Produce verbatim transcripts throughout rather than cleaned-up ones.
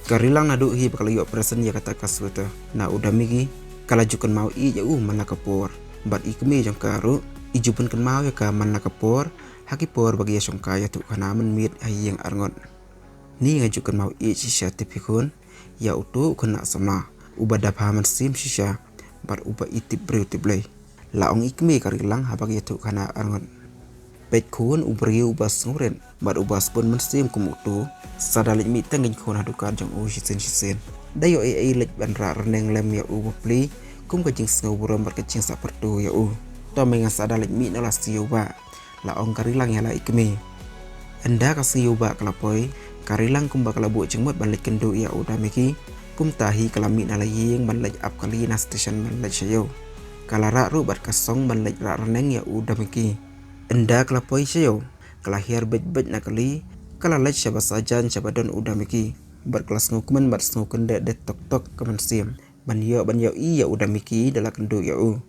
Ka Rilang naduh hi ba ka la ïoh present ïa kata ka sweater na u Damiki, ka la ju kynmaw ïa u man la ka por. Bad i kmie jong ka ruh i ju pynkynmaw ïa ka man la ka por, ha ki por ba ki ïa shongkai ïathuh khana mynmiet ha ïing arngut. Ni nga ju kynmaw ïa shisha tip hi khun, ïa uto u khynnah samla uba da bha mynsiem shisha, bad uba i tip briew tip Blei, la ong i kmie ka Rilang haba ki ïathuh khana arngut. Peit khun, u briew uba sngewrit bad uba sbun mynsiem kum uto, sa da leit mih teng khun ha dukan jong u shisien shisien. Da ïoh ei ei leit ban rah rneng lem ïa u bapli, kum ka jingsngew burom bad ka jingsakhpyrto ïa u. To mynta sa da leit mih noh la siew ba, la ong ka Rilang ïa la i kmie. Ynda ka siew ba ka la poi, ka Rilang kumba ka la buh jingmut ban leit kynduh ïa u Damiki, kumta hi ka la mih na la ïing ban leit ap kali na station ban leit sha ïew. Ka la rah ruh bad ka song ban leit rah rneng ïa u Damiki. Ynda ka la poi sha ïew, ka la hiar beit beit na kali, ka la leit shaba sajan shaba don u Damiki. Bad ka la sngewkmen bad sngewkyndit tok tok ka mynsiem ban ïoh ban ïohi ïa u Damiki da la kynduh ïa u.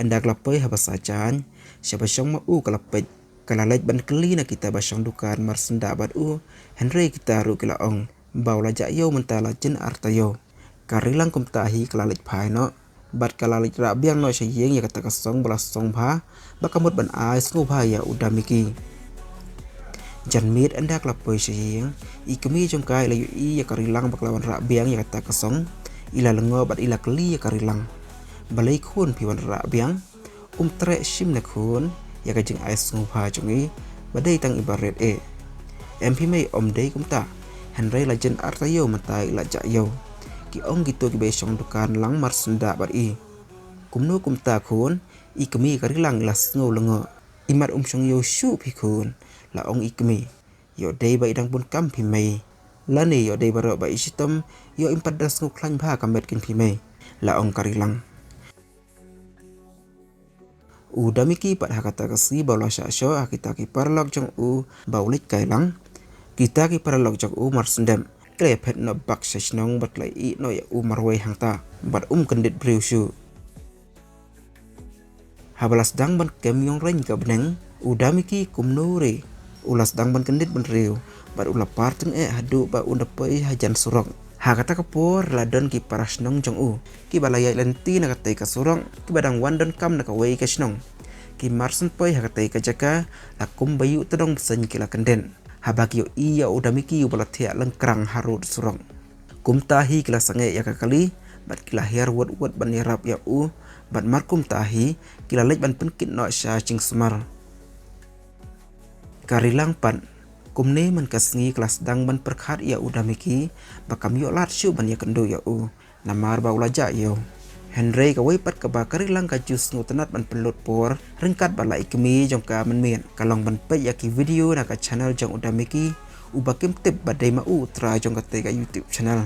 Ynda ka la poi haba sajan, shaba shong ma u ka la peit. Ka la leit ban kylli na kita ba shong dukan marsyndah bad u, hynrei kita ruh ki la ong ba u la jah ïew mynta la jin arta ïew. Ka Rilang kumta hi ka la leit phai noh, bad ka la leit rah biang noh sha ïing ïa kata ka song ba la song bha, ba ka mut ban ai sngewbha ïa u Damiki. Janmiet ynda ka la poi sha ïing, i kmie jong ka i la ïohi ïa ka Rilang ba ka la wan rah biang ïa kata ka song. I la lyngngoh bad i la kylli ïa ka Rilang, balei khun phi wan rah biang? Um treh shim ne khun ïa ka jingai sngewbha jong i, ba dei tang i barit eh? Em phi mei, ym dei kumta, hynrei la jin arta ïew mynta i la jah ïew. Ki ong kito kiba shong dukan lang marsyndah bad i. Kumno kumta khun? I kmie ka Rilang i la sngew lyngngoh. Imat um shong ïew shuh phi khun, la ong i kmie. Ïoh dei ba i dang bun kam phi mei, lane ïoh dei baroh ba i shitom, ïoh im pat da sngew khlaiñ bha ka met kin phi mei, la ong ka Rilang. U Damiki pat ha kata ka sngi ba u la shah shoh ha kita ki paralok jong u ba u leit kai lang. Kita ki paralok jong u marsyndah ki la ïa phet noh bak sha shnong bad ki la ïeh noh ïa u marwei hangta bad um kyndit briew shuh. Haba la sdang ban kem ïong reng ka bneng, u Damiki kumno re u la sdang ban kyndit bynriew bad u la par tyngeh haduh ba un da poi hajan surok. Ha kata ka por la don ki para shnong jong u kiba la ïaid lynti na katei ka surok, kiba dang wan donkam na kawei ka shnong. Ki marsyn poi ha katei ka jaka, la kum ba ïuh tdong bseiñ ki la kyndit haba ki ïohi ïa u Damiki uba la thiah lyngkrang harud surok. Kumta hi ki la sangeh ïa ka kali bad ki la hiar wut wut ban ïarap ïa u, bad mar kumta hi ki la leit ban pynkit noh sha jingsumar. Ka Rilang pat kumne man ka sngi ka la sdang ban pyrkhat ïa u Damiki ba kam ïoh lad shuh ban ïakynduh ïa u namar ba u la jah ïew. Hynrei kawei pat kaba ka Rilang ka ju sngewtynnat ban pynlut por ryngkat bad la i kmie jong ka mynmiet, ka long ban peit ïa ki video na ka channel jong u Damiki, uba kim tip ba dei ma u u trai jong katei ka YouTube channel.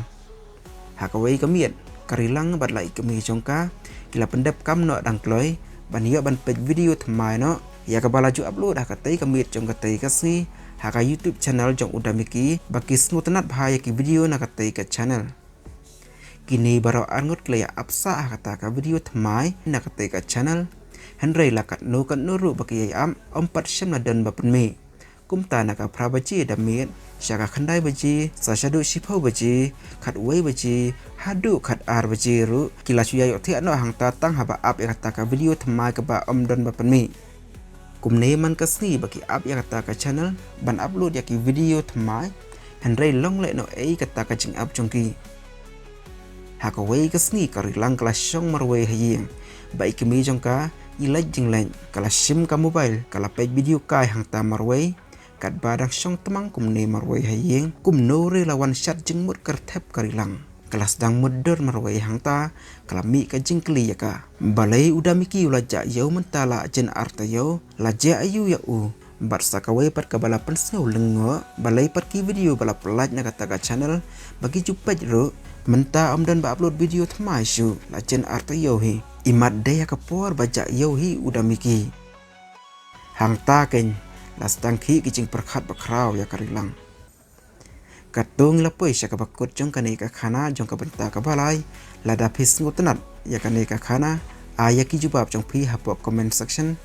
Ha kawei ka miet, ka Rilang bad la i kmie jong ka ki la pyndep kam noh dang kloi ban ïoh ban peit video thymmai noh ïa kaba la ju upload ha katei ka miet jong katei ka sngi ha ka YouTube channel jong u Damiki, ba ki sngewtynnat bha ïa ki video na katei ka channel. Kine baroh arngut ki la ïa ap sah ha kata ka video thymmai na katei ka channel. Hynrei la katno katno ruh ba ki ïa ap, ym pat shym la don ba pynmih. Kumta na ka phra baje da miet sha ka khyndai baje, sa shaduh shiphew baje, khatwei baje haduh khatar baje ruh ki la shu ïa ïohthiah noh hangta tang haba ap ïa kata ka video thymmai kaba ym don ba pynmih. Kumne man ka sngi ba ki ap ïa kata ka channel ban upload ïa ki video thymmai, hynrei long lehnoh ei kata ka jingap jong ki. Ha kawei ka sngi ka Rilang ka la shong marwei ha ïing, ba i kmie jong ka i leit jingleit. Ka la shim ka mobile, ka la peit video kai hangta marwei. Katba dang shong tymmen kumne marwei ha ïing, kumno re la wan shat jingmut kyrthep ka Rilang. Ka la sdang mutdur marwei hangta, ka la mih ka jingkylli ïa ka, balei u Damiki u la jah ïew mynta la jin arta ïew, la jia aïu ïa u? Bad sa kawei pat kaba la pynsngew lyngngoh, balei pat ki video ba la pyllait na kata ka channel ba ki ju peit ruh mynta ym don ba upload video thymmai shuh, la jin arta ïew hi. Imat dei ha ka por ba jah ïew hi u Damiki. Hangta kein la sdang khih ki jingpyrkhat bakhraw ïa ka Rilang. Katto ngi la poi sha kaba kut jong kane ka khana jong ka bynta kaba lai. Lada phi sngewtynnat ïa kane ka khana, ai ïa ki jubab jong phi hapoh comment section.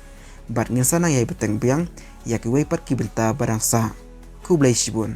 Bad ngin sa nang ïai bteng biang ïa kiwei pat ki bynta ba dang sah. Khublei shibun.